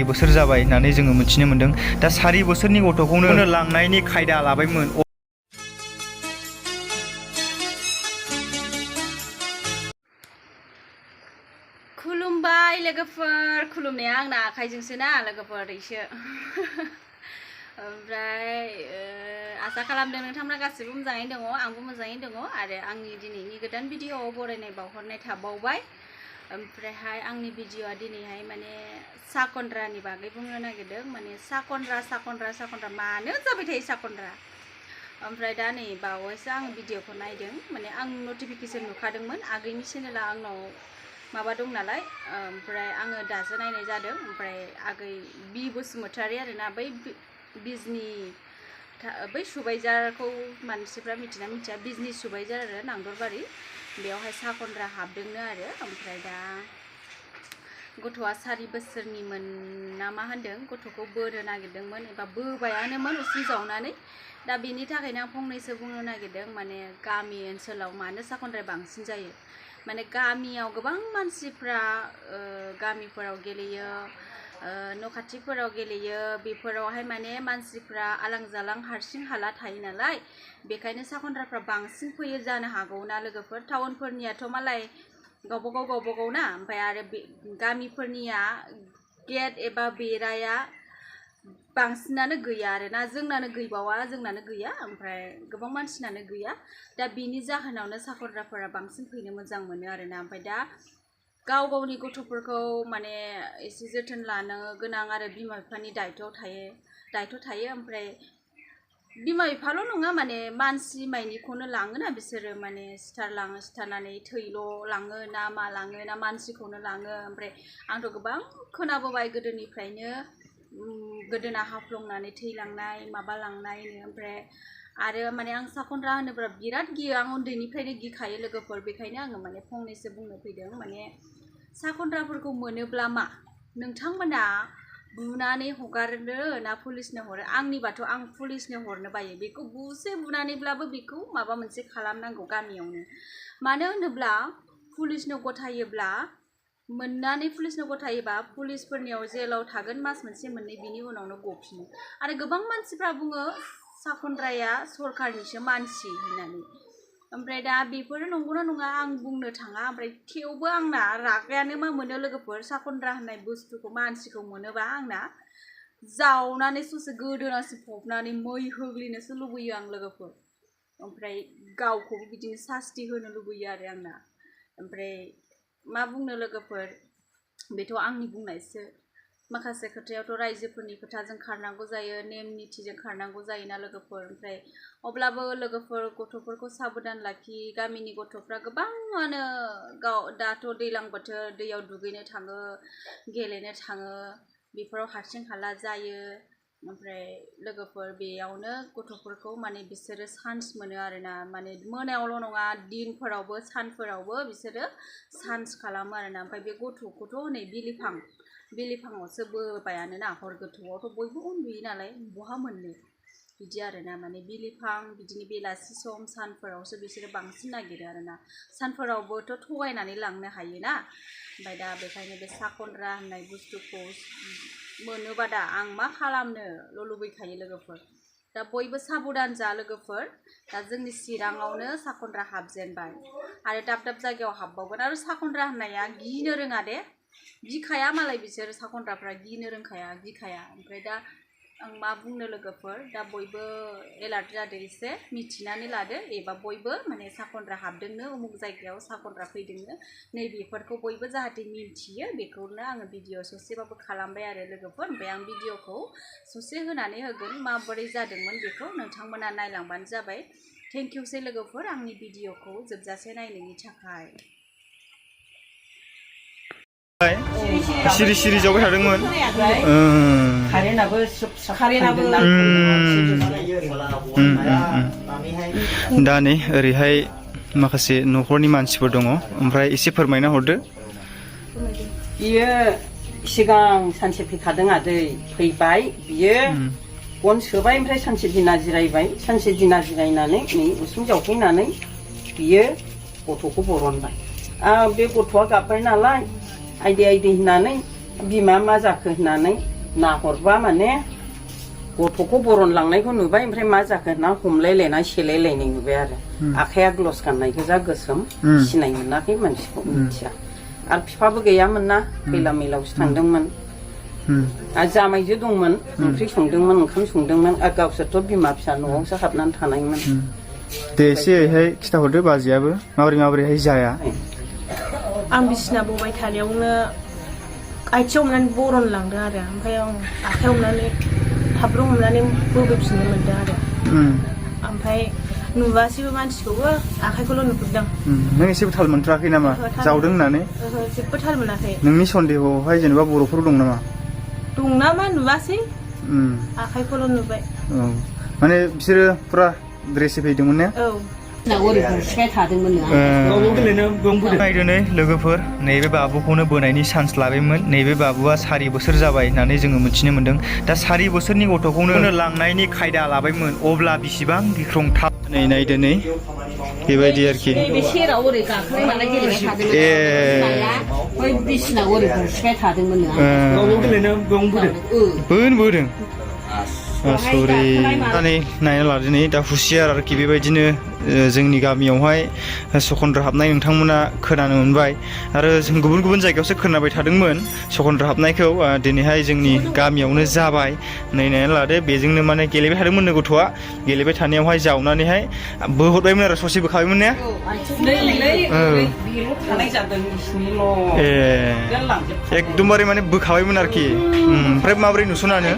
बोसोर जाबाय होननानै जोङो मिथिनो मोन्दों। दा 4 बोसोरनि गथ'खौनो लांनायनि खायदा लाबायमोन। खुलुमबाय लोगोफोर, खुलुमनाया आंना आखाइजोंसो ना लोगोफोर एसे ओमफ्राय आसा खालामदों नोंथांमोना गासिबो मोजाङैनो दङ, आंबो मोजाङैनो दङ आरो आंनि दिनैनि गोदान भिडिअआव बरायनाय बावहरनाय थाबावबाय। ओमफ्रायहाय आंनि भिडिअआ दिनैहाय माने साकन्द्रानि बागै बुंनो नागिरदों। माने साकन्द्रा मानो जाबाय थायो साकन्द्रा। ओमफ्राय दा नै बावैसो आं भिडिअखौ नायदों, माने आं नटिफिकेसन नुखादोंमोन, आगैनि चेनेला आंनाव माबा दं नालाय, ओमफ्राय आङो दासो नायनाय जादों। ओमफ्राय आगै बि बसुमतारी आरोना, बिजनि बै सुबायजारखौ मानसिफ्रा मिथिना मिथिया, बिजनि सुबायजार आरो नांदरबारि, बेयावहाय साकन्द्रा हाबदोंनो आरो। ओमफ्राय दा गथ'आ 4 बोसोरनिमोन ना मा होनदों, गथ'खौ बोनो नागिरदोंमोन एबा बोबायानोमोन उसुं जावनानै। दा बेनि थाखायनो आं फंनैसो बुंनो नागिरदों, माने गामि ओनसोलाव मानो साकन्द्राया बांसिन जायो। माने गामियाव गोबां मानसिफ्रा गामिफोराव गेलेयो, न' खाथिफोराव गेलेयो, बेफोरावहाय माने मानसिफ्रा आलां जालां हारसिं हाला थायो नालाय, बेखायनो साकन्द्राफ्रा बांसिन फैयो जानो हागौ ना लोगोफोर। टाउनफोरनियाथ' मालाय गावबागाव ना, ओमफ्राय आरो गामिफोरनिया गेट एबा बेराया बांसिनानो गैया आरोना, जोंनानो गैया, ओमफ्राय गोबां मानसिनानो गैया। दा बिनि जाहोनावनो साकन्द्राफोरा बांसिन फैनो मोजां मोनो आरोना। ओमफ्राय दा गावनि गथ'फोरखौ माने एसे जोथोन लानो गोनां आरो बिमा बिफानि दायथ' थायो। ओमफ्राय बिमा बिफाल' नङा, माने मानसि मायनिखौनो लाङोना बिसोरो, माने सिथारनानै थैल' लाङो ना मा लाङो ना मानसिखौनो लाङो। ओमफ्राय आंथ' गोबां खोनाबोबाय गोदोनिफ्रायनो, गोदोना हाफ्लंनानै थैलांनाय माबालांनायनो। ओमफ्राय आरो माने आं साकन्द्रा होनोब्ला बिराद गियो, आं उन्दैनिफ्रायनो गिखायो लोगोफोर। बेखायनो आङो माने फंनैसो बुंनो फैदों। माने साकन्द्राफोरखौ मोनोब्ला मा नोंथांमोना बुनानै हगारनो ना पुलिसनो हरो? आंनिबाथ' आं पुलिसनो हरनो बायो। बेखौ बुनानैब्लाबो बेखौ माबा मोनसे खालामनांगौ गामियावनो। मानो होनोब्ला पुलिसनो गथायोबा पुलिसफोरनियाव जेलाव थागोन मास मोनसे मोननै, बिनि उनावनो गफिनो। आरो गोबां मानसिफ्रा बुङो साकन्द्राया सरखारनिसो मानसि होननानै। ओमफ्राय दा बेफोरो नंगौना नङा आं बुंनो थाङा। ओमफ्राय थेवबो आंना रागायानो मा मोनो लोगोफोर, साकन्द्रा होननाय बुस्थुखौ मानसिखौ मोनोबा आंना जावनानै ससे गोदोनासो फबनानै मै होग्लिनोसो लुबैयो आं लोगोफोर। ओमफ्राय गावखौबो बिदिनो सास्ति होनो लुबैयो आरो आंना। ओमफ्राय मा बुंनो लोगोफोर, बेथ' आंनि बुंनायसो। माखासे खोथायावथ' रायजोफोरनि खोथाजों खारनांगौ जायो, नेम निथिजों खारनांगौ जायोना लोगोफोर। ओमफ्राय अब्लाबो लोगोफोर गथ'फोरखौ साबधान लाखि। गामिनि गथ'फ्रा गोबाङानो दाथ' दैज्लां बोथोर, दैयाव दुगैनो थाङो, गेलेनो थाङो, बेफोराव हारसिं हाला जायो। ओमफ्राय लोगोफोर बेयावनो गथ'फोरखौ माने बिसोरो चान्स मोनो आरोना, माने मोनायावल' नङा दिनफोरावबो सानफोरावबो बिसोरो चान्स खालामो आरोना। ओमफ्राय बे गथ'खौथ' हनै बिलिफाङावसो बोबायानो ना, हर गोथौआवथ' बयबो उन्दुयो नालाय बहा मोननो, बिदि आरोना। माने बिलिफां बिदिनो बेलासि सम सानफोरावसो बिसोरो बांसिन नागिरो आरोना। सानफोरावबोथ' थगायनानै लांनो हायोना। ओमफ्राय दा बेखायनो बे साकन्द्रा होननाय बुस्थुखौ मोनोबा दा आं मा खालामनोल' लुबैखायो लोगोफोर। दा बयबो साबधान जा लोगोफोर। दा जोंनि चिराङावनो साकन्द्रा हाबजेनबाय आरो दाब दाब जायगायाव हाबबावगोन। आरो साकन्द्रा होननाया गिनो रोङा दे, गिखाया मालाय बिसोर साकन्द्राफ्रा गिनो रोंखाया, गिखाया। ओमफ्राय दा आं मा बुंनो लोगोफोर, दा बयबो एलार्ट जादो, एसे मिथिनानै लादो, एबा बयबो माने साकन्द्रा हाबदोंनो, उमुक जायगायाव साकन्द्रा फैदोंनो, नैबेफोरखौ बयबो जाहाथे मिथियो, बेखौनो आङो भिडिअ ससेबाबो खालामबाय आरो लोगोफोर। ओमफ्राय आं भिडिअखौ ससे होनानै होगोन, माबोरै जादोंमोन बेखौ नोंथांमोना नायलांबानो जाबाय। थेंक इउसै लोगोफोर आंनि भिडिअखौ जोबजासे नायनायनि थाखाय। सिरि जाबाय थादोंमोन। दा नै ओरैहाय माखासे न'खरनि मानसिफोर दङ, ओमफ्राय एसे फोरमायना हरदो। बियो सिगां सानसे फैखादों आदै, फैबाय बियो गन सोबाय, ओमफ्राय सानसे दिना जिरायबाय, सानसे दिना जिरायनानै नै उसुं जावफैनानै बियो गथ'खौ बरनबाय। बे गथ'आ गाबबाय नालाय आइदै होननानै बिमा मा जाखो होननानै नाहरबा माने गथ'खौ बरनलांनायखौ नुबाय ओमफ्राय मा जाखो होनना हमलायलायना सेलायलायनाय नुबाय आरो आखाइया ग्लस गाननाय गोजा गोसोम सिनाय मोनाखै मानसिखौ मिथिया आरो बिफाबो गैयामोन ना खैला मैलावसो थांदोंमोन आरो जामायजो दंमोन ओंख्रि संदोंमोन ओंखाम संदोंमोन आरो गावसोरथ' बिमा फिसा न'आवसो हाबनानै थानायमोन दे एसे ओरैहाय खिथाहरदो बाजैयाबो माबोरैहाय जाया आं बिसिना बबाय थानायावनो आथिं हमनानै बरनलांदों आरो ओमफ्राय आं आखाइ हमनानै थाब्र' हमनानै बोबोफिननो मोनदों आरो ओमफ्राय नुवासैबो मानसिखौबो आखाइखौल' नुदों नों एसेबो थाल मोनथाराखै नामा जावदों होननानै जेबो थाल मोनाखै नोंनि सन्देहआवहाय जेनेबा बर'फोर दं नामा दं नामा नुवासै आखाइखौल' नुबाय औ माने बिसोरो फुरा ड्रेसै फैदोंमोन ने औ नायदो नै लोगोफोर नैबे बाबुखौनो बोनायनि चान्स लाबायमोन नैबे बाबुआ 4 बोसोर जाबाय होननानै जोङो मिथिनो मोन्दों दा 4 बोसोरनि गथ'खौनो लांनायनि खायदा लाबायमोन अब्ला बिसिबां गिख्रंथाव नै नायदो नै बेबायदि आरोखि बे सेराव ओरै गाखोनाय मानाय गेलेबाय थादोंमोन बिसिनाव ओरै गंसिबाय थादोंमोन बोदों सरि नायना लादो नै दा हुसियार आरोखि बेबायदिनो जोंनि गामियावहाय सकन्द्रा हाबनाय नोंथांमोना खोनानो मोनबाय आरो जों गुबुन गुबुन जायगायावसो खोनाबाय थादोंमोन सकन्द्रा हाबनायखौ दिनैहाय जोंनि गामियावनो जाबाय नायनानै लादो बेजोंनो माने गेलेबाय थादोंमोननो गथ'आ गेलेबाय थानायावहाय जावनानैहाय बोहरबायमोन आरो ससे बोखाबायमोन ने एकदमबारे माने बोखाबायमोन आरोखि ओमफ्राय माबोरै नुसनानो